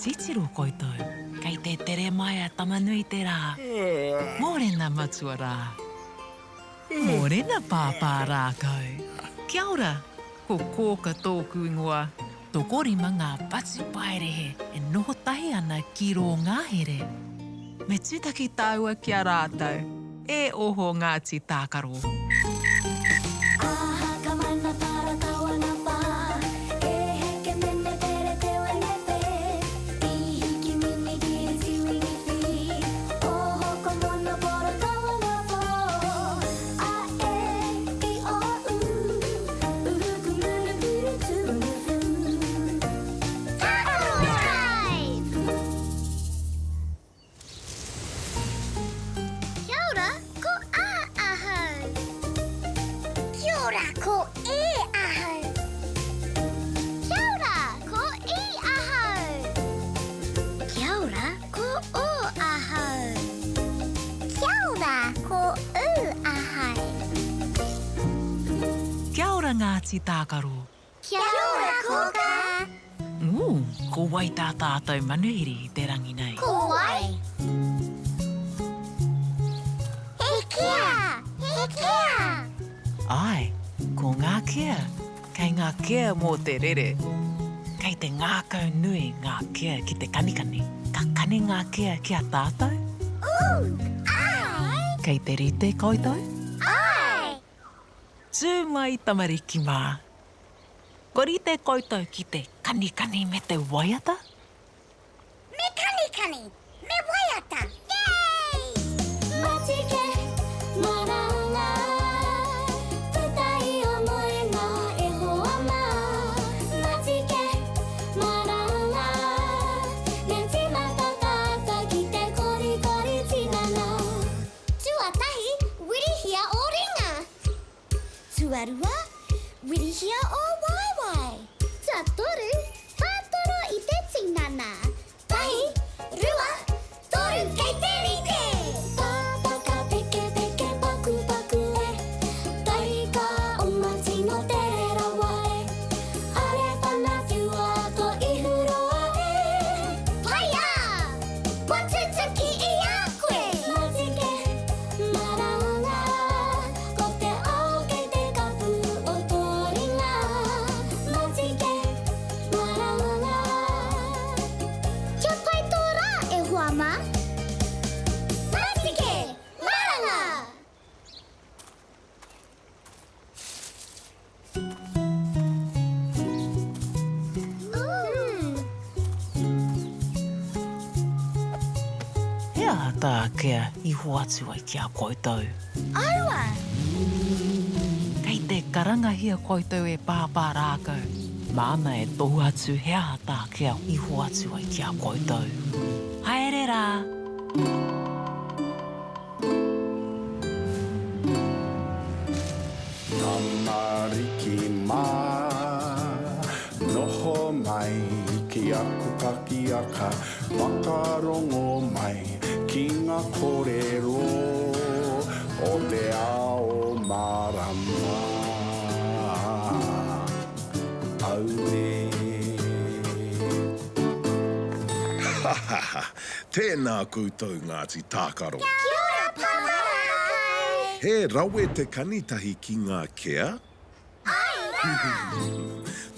Titiro koutou, kei te tere mai a Tama-nui-te-rā. Mōrena matua rā. Mōrena pāpā rākau. Kia ora, ko Kōka tōku ingoa. Tokorima ngā patupaiarehe e noho tahi ana ki rō ngahere. Me tūtaki tāua ki a rātou, e oho Ngāti Tākaro. Kia ora, ko A ahau. Kia ora, ko E ahau. Kia ora, ko I ahau. Kia ora, ko O ahau. Kia ora, ko U ahau. Kia ora Ngāti Tākaro. Kia ora Kōkā! Ū, ko wai tā tātou manuhiri i te rangi nei? Ko wai? He kea! He kea! Āe, ko ngā kea. Kei ngā kea mō te rere. Kei te ngākau nui ngā kea ki te kanikani. Ka kani ngā kea ki a tātou? Ū, āe! Kei te rite koutou? Āe! Tū mai tamariki mā. Kua rite koutou ki te kanikani me te waiata? Me kanikani, me waiata! Yay! Matike, maranga, puta i o moenga e hoa mā. Matike, maranga, me tīmata tātou ki te korikori tinana. Tuatahi, wirihia ō ringa. Tuarua, wirihia ō waewae. Tuatoru, whātoro i te tinana. Tahi, rua, toru, kei te rite! Pāpaka pekepeke pakupaku e, Taika oma tino tere rawa e, Are whana whiua to ihu roa e. Whaia! Kua tutuki i a koe! Matike, maranga, ko te ao kei te kapu o tō ringa. Matike, maranga. Kia pai tō rā, e hoa mā! Matike, maranga! He aha tā Kea i hoatu ai ki a koutou? Aua! Kei te karangahia koutou e Pāpā Rākau. Māna e tohu atu he aha tā Kea i hoatu ai ki a koutou. Haere rā! Tamariki mā, noho mai ki aku pakiaka, whakarongo mai ki ngā kōrero o te ao mārama. Aue. Ha ha ha! Tēnā koutou Ngāti Tākaro. Kia ora Papa Rākai! He rawe te kani tahi ki ngā kea? Āe rā!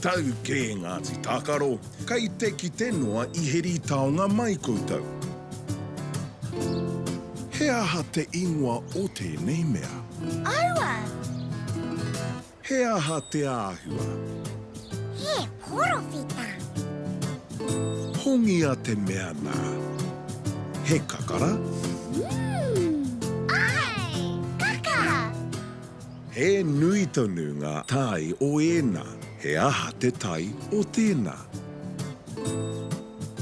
Tau kē Ngāti Tākaro, kei te kite noa i heri taonga mai koutou. He aha te ingoa o tēnei mea? Aua! He aha te āhua? He porowhita. Hongia te mea nā. He kakara? Umm, āe, kakara. He nui tonu ngā tae o ēnā. He aha te tae o tēnā?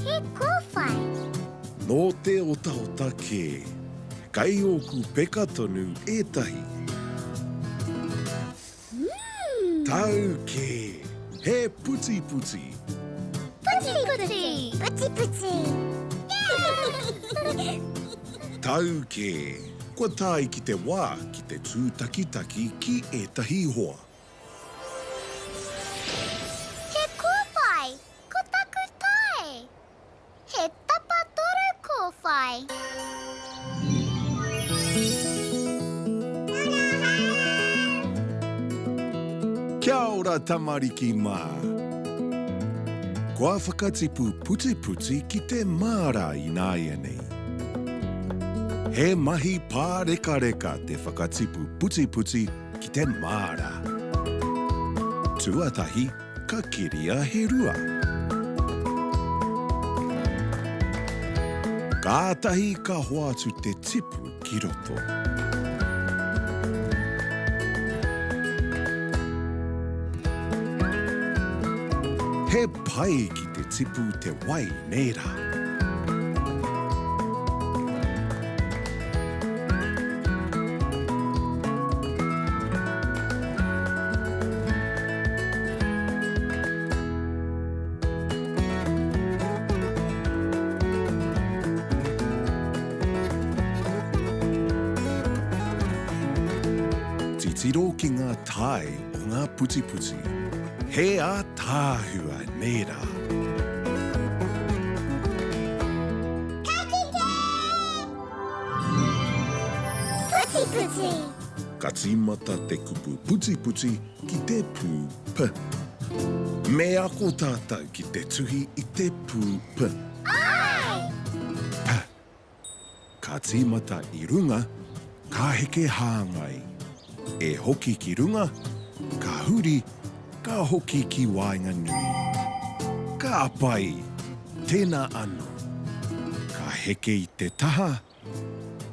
He kōwhai. Nō te otaota kē. Kei ōku peka tonu ētahi. Tau kē! He putiputi! Putiputi! Putiputi! Tau kē! Kua tae ki te wā ki te tūtakitaki ki ētahi hoa. He kōwhai! Ko taku tae! ora tamariki mā! Kua whakatipu putiputi ki te māra ināianei. He mahi pārekareka te whakatipu putiputi ki te māra. Tuatahi, ka keria he rua. Kātahi ka hoatu te tipu ki roto. He pai ki te tipu te wai nē rā. Titiro ki ngā tae o ngā putiputi. He ātaahua, nē rā? Ka kite! Putiputi! Ka tīmata te kupu putiputi ki te pū p. Me ako tātou ki te tuhi i te pū p. Āe! P. Ka tīmata i runga, ka heke hāngai. E hoki ki runga, ka huri, ka hoki ki waenganui. Ka pai! Tēnā anō. Ka heke i te taha,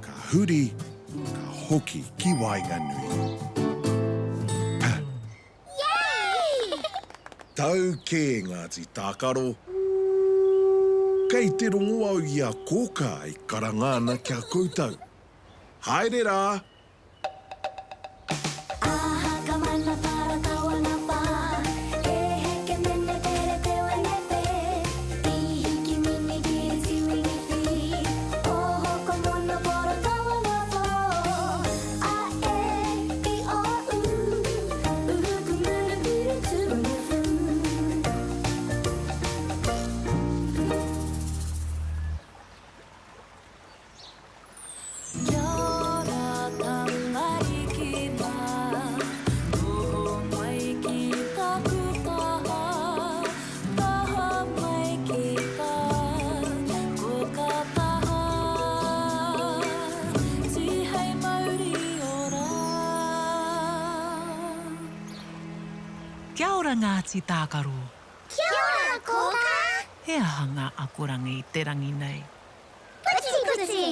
ka huri, ka hoki ki waenganui. P. Yay! Tau kē Ngāti Tākaro. Kei te rongo au i a Kōkā e karanga ana ki a koutou. Haere rā! Tihei mauri ora. Kia ora Ngāti Tākaro. Kia ora Kōkā. He aha ngā akoranga i te rangi nei? Putiputi!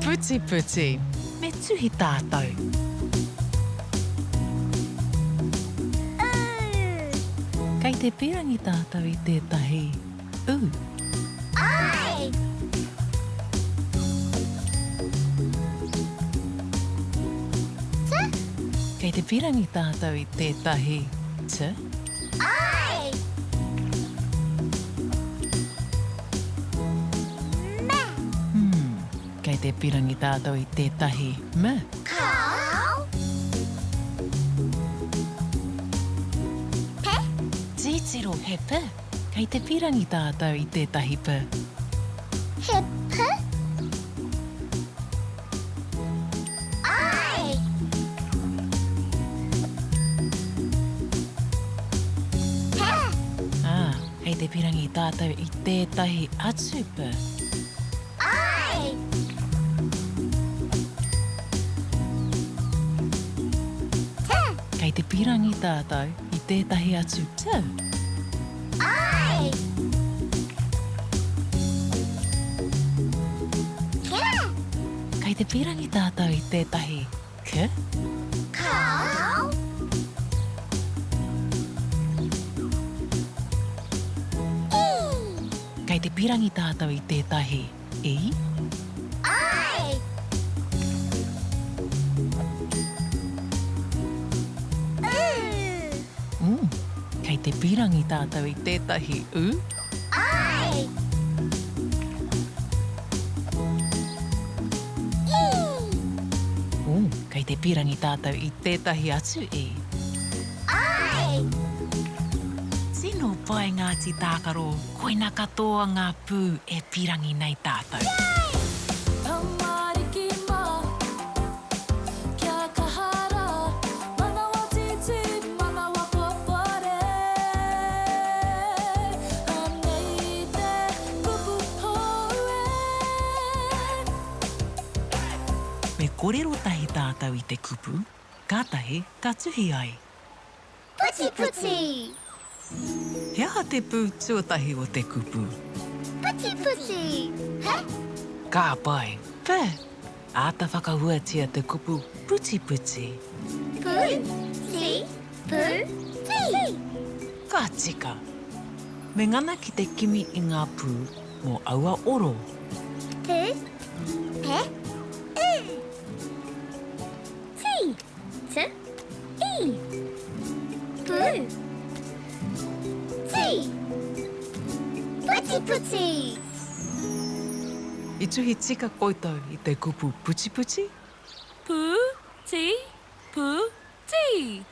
Putiputi! Me tuhi tātou. Ū! Kei te pīrangi tātou i tētahi ū. Āe! T? Kei te pīrangi tātou i tētahi t? Āe! Me. Hmm, kei te pīrangi tātou i tētahi m? Kāo. P? Titiro, he p. Kei te pīrangi tātou i tētahi p. He p? Āe! P. Ā, kei te pīrangi tātou i tētahi atu p. Āe! T. Kei te pīrangi tātou i tētahi atu t. Āe! K. Kei te pīrangi tātou i tētahi k. Kāo. I. Kei te pīrangi tātou i tētahi i. Āe! U. U. Kei te pīrangi tātou i tētahi u. Āe! I. U. Kei te pīrangi tātou i tētahi atu i. Āe! Tino pai Ngāti Tākaro, koina katoa ngā pū e pīrangi nei tātou. Tamariki mā, kia kaha rā, manawa tītī, manawa. Me kōrero tahi tātou i te kupu, kātahi ka tuhi ai. Putiputi! He aha te pū tuatahi o te kupu? Putiputi! He? Ka pai. P. Āta whakahuatia te kupu putiputi. Pu, ti, pu, ti. Ka tika. Me ngana ki te kimi i ngā pū mō aua oro. P, pe, u. Ti, t, i. Pu. Ti. Putiputi. I tuhi tika koutou i te kupu putiputi? Pu, ti, pu, ti.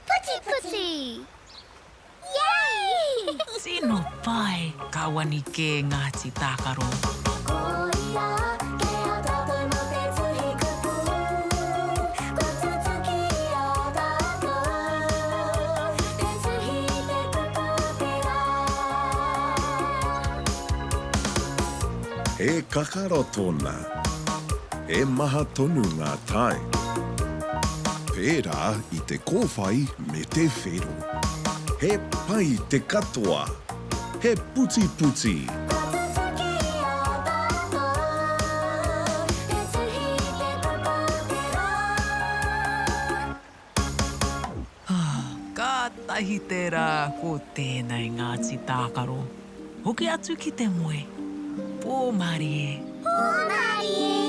Putiputi! Yay! Tino pai! Ka wani kē Ngāti Tākaro. Koia kē a tātou mō te tuhi kupu, kua tutuki i a tātou te tuhi i te kupu o te rā. He kakara tōna. He maha tonu ngā tae. Pērā i te kōwhai me te whero. He pai te katoa. He putiputi. Kua tutuki i a tātou te tuhi i te kupu o te rā. Kātahi te rā ko tēnei Ngāti Tākaro. Hoki atu ki te moe. Pō mārie. Pō mārie.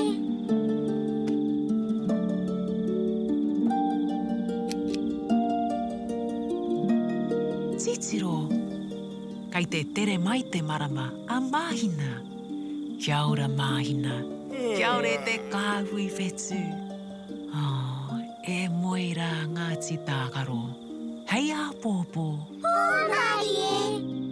Titiro! Kei te tere mai te marama a Māhina. Kia ora Māhina. Kia ora e te kāhui whetū. Oh, e moe rā Ngāti Tākaro. Hei āpōpō. Pō mārie.